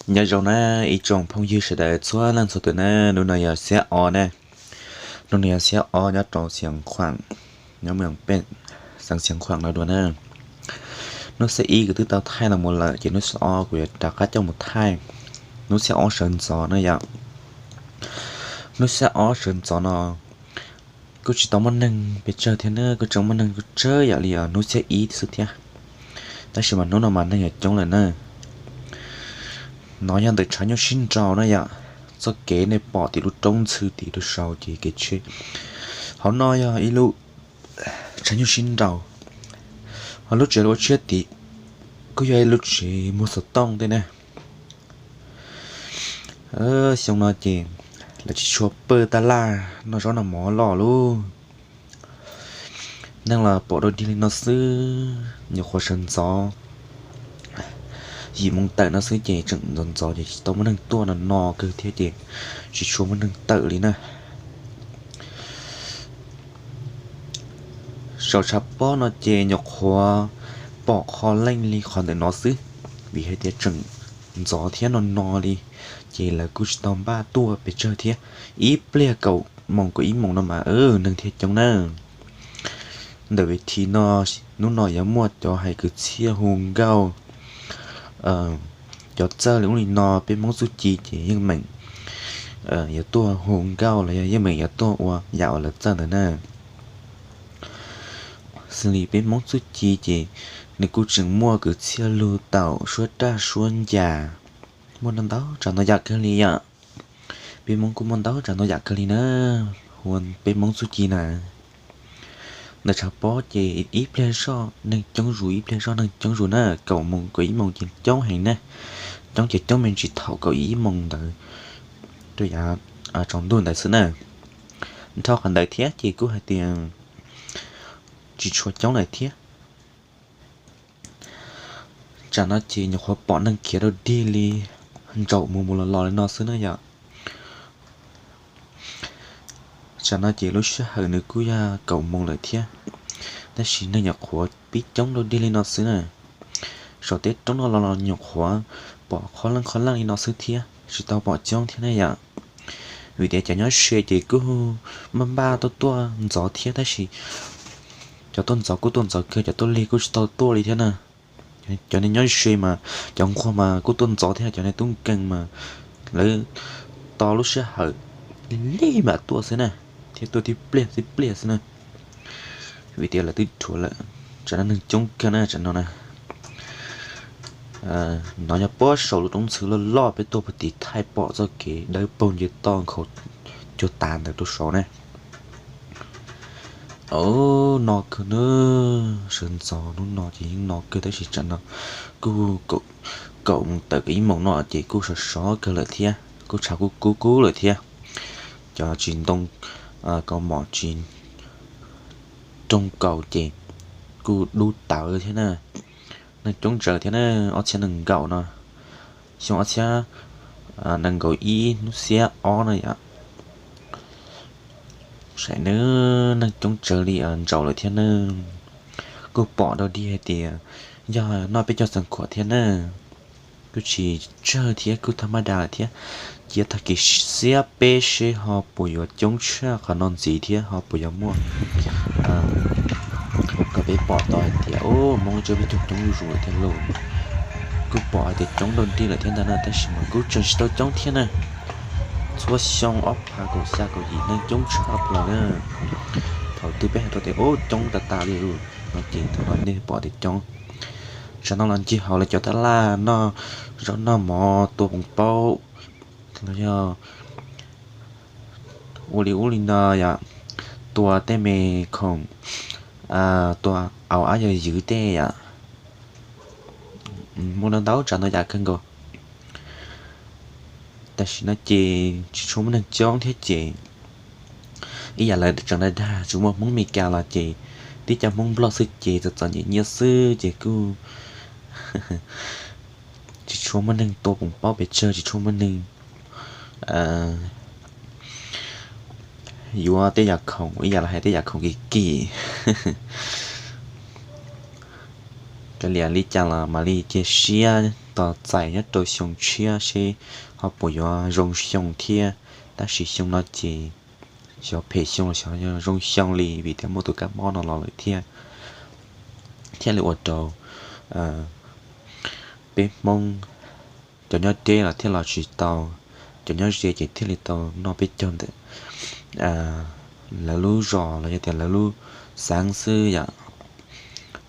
Nyob zoo na ib tsoom phooj ywg sawv daws txhua leej txhua tus na, hnub no yog xiab ob na, hnub no yog xiab ob nyob rau Xiav Khuam, nyob mus pem xeev Xiav Khuam no dua na. Hnub xiab ib kuv twb tau thaij los mus lawm ces hnub xiab ob kuv yuav rov qab coj mus thaij. Hnub xiab ob sawv ntxov na yom, hnub xiab ob sawv ntxov no kuj tsis tau muaj neeg pes tsawg thiab na, kuj tseem muaj neeg tsawg yam li hnub xiab ib xwb thiab. Tab sis mas hnub no mas neeg yuav coob lawm na. No yog ntawm tshav nyuj sib nraus na yom, txoj kev nej pom tim lub roob ntxhw tim lub saud ces kev tsheb. Hauv no yog ib lub tshav nyuj sib nraus, ho lub tsev ua tshiab tim kuj yog ib lub tsev muag xov tooj tej na. Xyoo no ces lawv tsis tshua pw taj laj noj zaub noj mov loj lub. Neeg los pom dog dig li no xwb, nyuam qhuav sawv ntxov yim moo tawm no xwb ces tseem ntxov ntxov ces tsis tau muaj neeg tuaj no no kawg thiab ces tsis tshua muaj neeg tawm li na. Saum tshav pob no ces nyuam qhuav pom qhov leej li qhov ntawm no xwb, vim hais tias tseem ntxov thiab no no li, ces lawv kuj tsis tau npaj tuaj pes tsawg thiab. Ib pliag kaum moos kaum ib moos no mas neeg thiaj coob na. Ntawm vim thi no, hnub no yuav muaj cov hais kwv txhiaj hu nkauj, cov txawj li ub li no, peb Hmoob txuj ci ces yeej meem yuav tuaj hu nkauj los yog yeej meem yuav tuaj ua yam uas lawv txawj ntawd na. Xws li peb Hmoob txuj ci ces nws kuj tseem muaj kwv txhiaj lug taum suab raj suab ncas, muaj ntau ntau tsav ntau yam kawg li yom. Peb Hmoob kuj muaj ntau tsav ntau yam kawg li na, hu ua peb Hmoob txuj ci na. Ntawm tshav pob ces ib pliag zoj neeg coob zus, ib pliag zoj neeg coob zus na, kaum moos kaum ib moos ces coob heev na. Coob ces coob me ntsis thaum kaum ib moos ntawd rau yav tsaus ntuj ntawd xwb na. Dhau qhov ntawd thiab ces kuj hais tias tsis tshua coob lawm thiab. Tsam no ces nyuam qhuav pom neeg khiav dog dig li ntsaum mus mus los los li no xwb na yom. Tsam no ces lub sij hawm nws kuj yog kaum moos lawm thiab, tab sis neeg nyuam qhuav pib coob dog dig li no xwb na. Saum tej roob no los los nyuam qhuav pom qhov leej qhov leej li no xwb thiab, tsis tau pom coob thiab na yom. Vim tias cov nyob ze ces kuj npaj npaj tuaj tuaj ntxov thiab, tab sis cov tuaj ntxov kuj tuaj ntxov kawg, cov tuaj lig kuj tsis tau tuaj li thiab na. Cov neeg nyob ze mas cov nquag mas kuj tuaj ntxov thiab, cov neeg tub nkeeg mas lawv tos lub sij hawm lig mam tuaj xwb na, thiab tuaj tib pliag tib pliag xwb na. Vim tias lawv twb dhuav lawm, tsam no neeg coob kawg na tsam no na. No yog pob saum lub roob ntxhw loj loj peb tuaj puag tim thaij pom txoj kev dawb paug nce toj nkhaus cuag tav ntawd rau saud na. Au, no kawg na, sawv ntxov hnub no ces yeej no kawg tab sis tsam no kuj kaum moos tawm kaum ib moos no ces kuj sov sov kawg lawm thiab, kuj tshav kuj kub kub lawm thiab. Cov tsis ntoo, kaus mom tsis roog kaus ces kuj dub tawv thiab na. Neeg coob tsawv thiab na, ob txhiab nees nkaum no, xyoo ob txhiab nees nkaum ib hnub xiab ob na yom. Saib na, neeg coob tsawv li ntsaum lawm thiab na. Kuj pom dog dig hais tias yog noj peb caug xeev khuam thiab na, kuj tsis tsawg thiab, kuj thaj maj da lawm thiab. Cia tag kis xiab peb seb ho puas yuav coob tshaj qhov no ntxiv thiab ho puas yuav muaj kom peb pom tau hais tias Hmoob coob peb caug coob zuj zus lawm thiab lauj. Kuj pom hais tias coob dog dig lawm thiab ntag na, tab sis mas kuj tseem tsis tau coob thiab na. Txhua xyoo ob phav kaum xya kaum yim neeg coob tshaj plaws na. Thaum twg peb hais rau tias coob tas tas li no ces thaum no nej pom tias coob. Tsam no los ncig hauv lawv cov tab laj noj zaub noj mov tua poos paub los yog ua li ub li no yom, tua tej me khoom, tua au ab yog ywv tej yom. Muaj ntau ntau tsav ntau yam kawg nkaus. Tam sim no ces tsis tshua muaj neeg coob thiab ces ib yam lawv tseem dag dag tsis muaj Hmoob Mes Kas los ces tib co Hmoob Nplog xwb ces txom txom nyem nyiaj xwb ces kuj tsis tshua muaj neeg tua poos paub pes tsawg, tsis tshua muaj neeg yuav tej yam khoom, ib yam li hais tej yam khoom kim kim. Kav liam li cas los mam li cia siab tos txais nyob rau xyoo tshiab seb ho puas yuav zoo xyoo thiab. Tab sis xyoo no ces xyov phem xyoo los xyov zoo xyoo li vim tias muaj tus kab mob no los lawm thiab. Thiaj li ua rau peb Hmoob cov nyob deb los thiaj los tsis tau, cov nyob ze ces thiaj li tau noj peb caug ntawm lawv lub zos los yog tias lawv lub xeev xwb yom,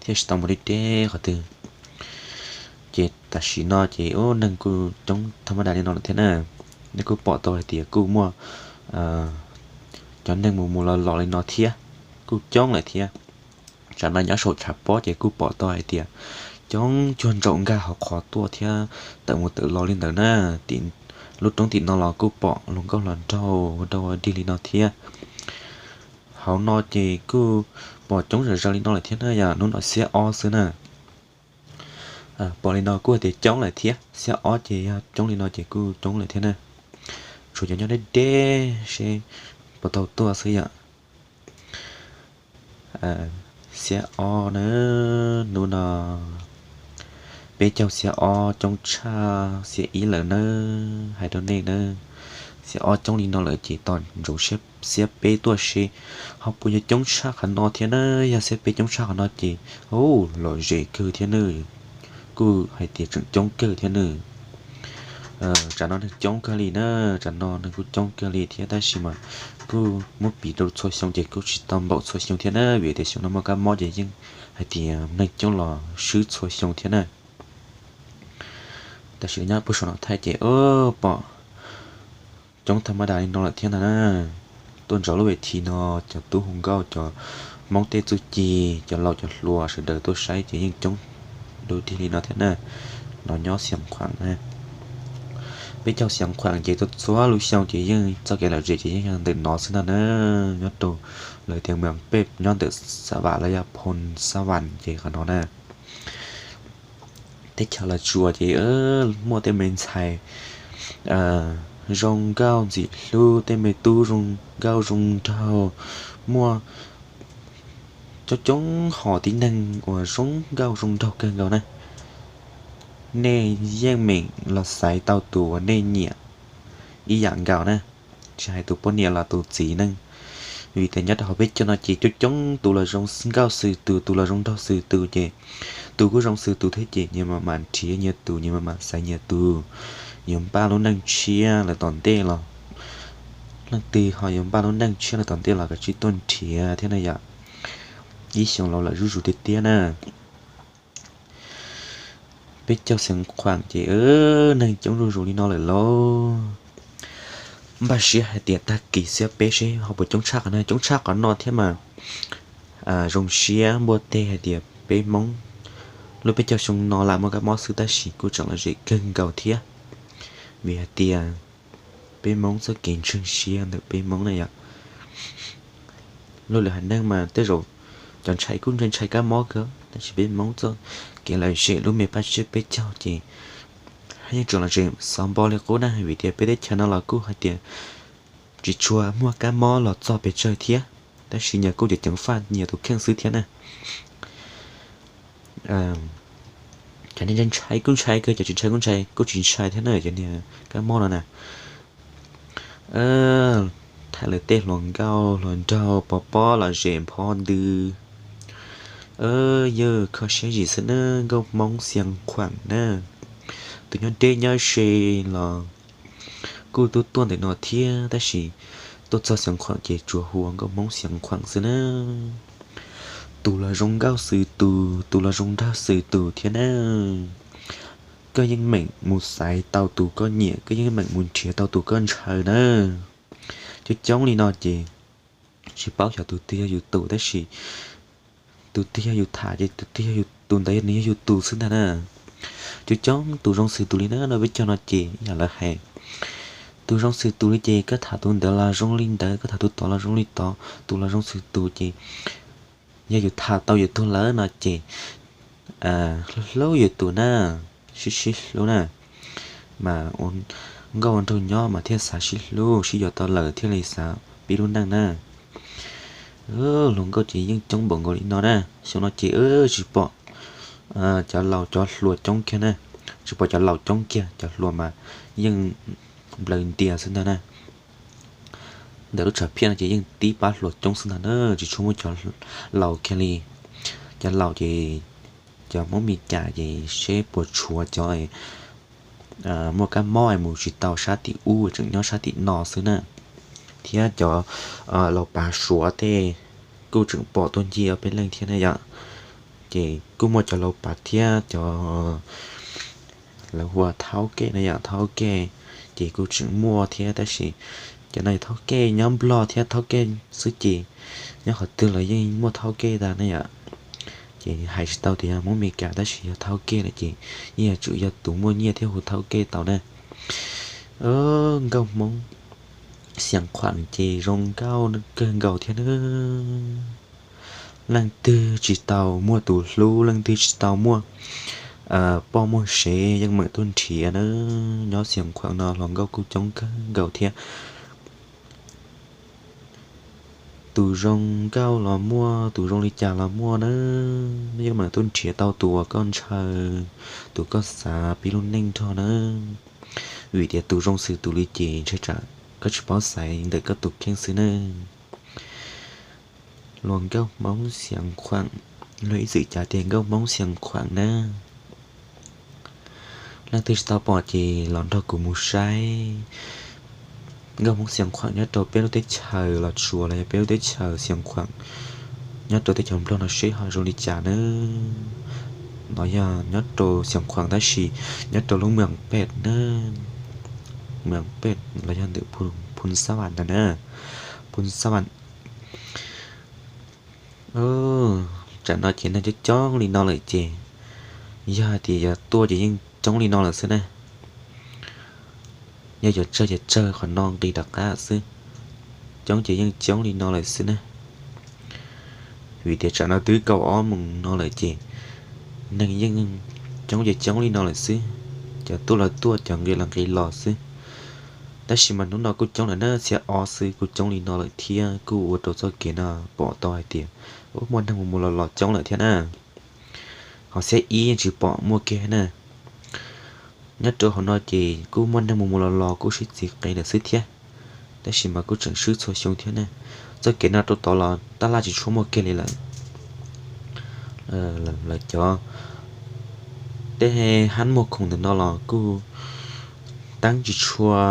thiaj tsis tau mus deb deb qhov twg. Ces tam sim no ces ub neeg kuj coob thaj mab dam li no lawm thiab na. Nej kuj pom tau hais tias kuj muaj cov neeg mus mus los los li no thiab, kuj coob lawm thiab. Tsam no nyob saum tshav pob ces kuj pom tau hais tias coob cuag ntsaum nkag hauv qhov tuaj thiab tawm mus tawm los li ntawd na. Tim lub roob tim no los kuj pom hluas nkauj hluas nraug ua dog ua dig li no thiab. Hauv no ces kuj pom coob zom zaws li no lawm thiab na, yog hnub no xiab ob xwb na. Pom li no kuj hais tias coob lawm thiab, xiab ob ces yog coob li no ces kuj coob lawm thiab na. Tshuav cov nyob deb deb seb puas tau tuaj xwb yom. Xiab ob na, hnub no peb caug xiab ob coob tshaj xiab ib lawm nawb, hais rau nej nawb. Xiab ob coob li no lawm ces tos ntsoov xiab peb tuaj seb ho puas yuav coob tshaj qhov no thiab na. Yog xiab peb coob tshaj qhov no ces lom zem kawg thiab nawb. Kuj hais tias tseem coob kawg thiab nawb. Tsam no neeg coob kawg li na, tsam no neeg kuj coob kawg li thiab tab sis mas kuj muab piv rau txhua xyoo ces kuj tsis tau npaum txhua xyoo thiab na, vim tias xyoo no muaj kab mob ces yeej hais tias neeg coob los swb txhua xyoo thiab na. Tam sim no nyob puag saum no Thaib ces pom coob thaj mab dam li no lawm thiab ntag na. Tuaj ntawm lub ves thi no, cov tub hu nkauj, cov Hmoob tej txuj ci, cov laus cov hluas sawv daws tuaj saib ces yeej coob dog dig li no thiab na. No nyob Xiav Khuam na, peb caug Xiav Khuam ces txhua lub xyoo ces yeej txoj kev lom zem ces yeej yog ntawm no xwb ntag na. Nyob rau lawv tias mus pem nyob ntawm Xav Vam los yog Phoo Xav Vam ces qhov no na. Teb chaws Los Tsuas ces muaj tej me ntxhais zoo nkauj ntxim hlub, tej me tub zoo nkauj zoo nraug, muaj coob coob hom tib neeg uas zoo nkauj zoo nraug kawg nkaus na. Nej yeej meem los xaiv tau tus uas nej nyiam ib yam nkaus na, tsis hais tus poj niam los tus txiv neej. Vim tias nyob rau hauv peb caug no ces coob coob tus los zoo nkauj xwm tus, tus los zoo nraug xwm tus ces tus kuj zoo xwm tus thiab ces nyias mam mam nrhiav nyias tus, nyias mam mam xaiv nyias tus. Yuav npaj lub neej tshiab lawm tom ntej los, leej twg ho yuav npaj lub neej tshiab lawm tom ntej los kav tsij tuaj nrhiav thiab na yom. Ib xyoo los lawm zuj zus tiag tiag na. Peb caug Xeev Khuam ces neeg coob zuj zus li no lawm lauj. Npaj siab hais tias tag kis xiab peb seb ho puas coob tshaj qhov no, coob tshaj qhov no thiab mas zoo siab npuaj teg hais tias peb Hmoob lub peb caug xyoo no lam muaj kab mob xwb tab sis kuj tseem lom zem kawg nkaus thiab. Vim hais tias peb Hmoob txoj kev ntseeg siab ntawm peb Hmoob na yom. Luag lwm haiv neeg mas tej zaum cov ntshai kuj ntshai ntshai kab mob kawg tab sis peb Hmoob txoj kev lom zem lub me paj tsiab peb caug ces yeej tseem lom zem xov npo li qub na, vim tias peb teb chaws no los kuj hais tias tsis tshua muaj kab mob los txog pes tsawg thiab, tab sis nyias kuj ceev ceev faj nyias tus kheej xwb thiab na. Cov niag ntshai kuj ntshai kawg, cov tsis ntshai kuj ntshai, kuj tsis ntshai thiab na cov niag kab mob no na. Thaij lawv tej hluas nkauj hluas nraug pov pob lom zem nphov ntws. Yawg kho siab zim xwb na, nkauj Hmoob Xia Khuam na. Tus nyob deb nyob ze los kuj tuaj tuaj ntawm no thiab tab sis tuaj txog Xia Khuam ces tsuas hu ua nkauj Hmoob Xia Khuam xwb na. Tus los zoo nkauj xwm tus, tus los zoo nraug xwm tus thiab na. Koj yeej meem mus xaiv tau tus koj nyiam, koj yeej meem mus nrhiav tau tus koj ntshaw na. Coob coob li no ces tsis paub xyov tus twg yog yus tus tab sis tus twg yog yus tham ces tus twg yog yus, tus ntawd nws yog yus tus xwb ntag na. Coob coob tus zoo xwm tus li na, no peb caug no ces yam lawv hais, tus zoo xwm tus li ces koj tham tus ntawd los zoo li ntawd, koj tham tus tod los zoo li tod, tus los zoo xwm tus ces yog yus tham tau yus tus lawm no ces hlub hlub yus tus na, sib sib hlub na. Mas ua nkauj ua nraug nyob mas thiaj xav sib hlub sib yuav tau lawm thiaj li xav pib lub neej na. Hluas nkauj ces yeej coob npaum nkaus li no na, xyoo no ces tsis pom cov laus cov hluas coob kiag na, tsis pom cov laus coob kiag, cov hluas mas yeej nplawg ntias xwb ntag na. Ntawm lub tshav phiaj no ces yeej tib pab hluas coob xwb ntag na, tsis tshua muaj cov laus kiag li. Cov laus ces cov Hmoob Mes Kas ces seb puas tshuav cov muaj kab mob es mus tsis tau sab tim ub, tseem nyob sab tim no xwb na. Thiab cov laus pav Suav tej kuj tseem pom tuaj ncig ob peb leeg thiab na yom. Ces kuj muaj cov laus pav thiab cov lawv hu ua thaub kej na yom, thaub kej ces kuj tseem muaj thiab, tab sis cov no yog thaub kej nyob Nplog thiab thaub kej xwb ces nyob qhov twg los yeej muaj thaub kej tag na yom. Ces hais tsis tau tias yog Hmoob Mes Kas tab sis yog thaub kej lawm ces yeej yuav tsum yog tus muaj nyiaj thiaj hu thaub kej tau na. Nkauj Hmoob Xias Khuam ces zoo nkauj kawg nkaus thiab na. Leej twg tsis tau muaj tus hlub, leej twg tsis tau muaj poj muaj sev yeej meem tuaj nrhiav na. Nyob Xias Khuam no hluas nkauj kuj coob kawg nkaus thiab. Tus zoo nkauj los muaj, tus zoo li cas los muaj na. Yeej meem tuaj nrhiav tau tus uas koj ntshaw, tus koj xav pib lub neej nrog na. Vim tias tus zoo xwm tus li ces ntshai tsam koj tsis paub xaiv ntawm koj tus kheej xwb na. Hluas nkauj Hmoob Xias Khuam, luag ib txwm cas tias nkauj Hmoob Xias Khuam na. Leej twg tsis tau pom ces los nrog kuv mus saib nkauj Hmoob Xias Khuam nyob rau peb lub teb chaws Los Tsuas los yog peb lub teb chaws Xias Khuam nyob rau teb chaws Nplog no seb ho zoo li cas na. Los yog nyob rau Xias Khuam tab sis nyob rau lub Mees Pej na, Mees Pej los yog ntawm Phun Xab Vam ntag na, Phun Xab Vam. Tsam no ces neeg coob coob li no lawm ces yog hais tias yuav tuaj ces yeej coob li no lawm xwb ne. Yog yuav tsawg ces tsawg qhov no nqis rov qab xwb, coob ces yeej coob li no lawm xwb ne. Vim tias tsam no twb kaum ob moos no lawm ces neeg yeej coob ces coob li no lawm xwb, cov tuaj los tuaj, cov nqis los nqis los xwb. Tab sis mas hnub no kuj coob lawm na, xiab ob xwb kuj coob li no lawm thiab, kuj ua rau txoj kev no pom tau hais tias muaj neeg mus mus los los coob lawm thiab na. Ho xiab ib yeej tsis pom muaj kiag na. Nyob rau hauv no ces kuj muaj neeg mus mus los los kuj sib txiv qev lawm xwb thiab, tab sis mas kuj tseem swb txhua xyoo thiab ne. Txoj kev no rau tod los tab laj tsis tshua muaj kiag li lawm. Lawv cov tej hab muag khoom ntawm no los kuj teeb tsis tshua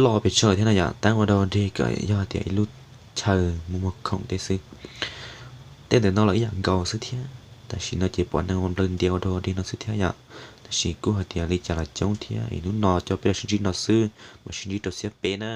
loj pes tsawg thiab no yom, teeb ua dog dig kom yog tias ib lub chaw muag muag khoom tej xwb. Tej ntawm no los ib yam nkaus xwb thiab, tam sim no ces pom neeg ua nplawg ntias ua dog dig no xwb thiab yom. Tab sis kuj hais tias li cas los coob thiab, es hnub no coj peb los sib ntsib no xwb, mam sib ntsib rau xiab peb na.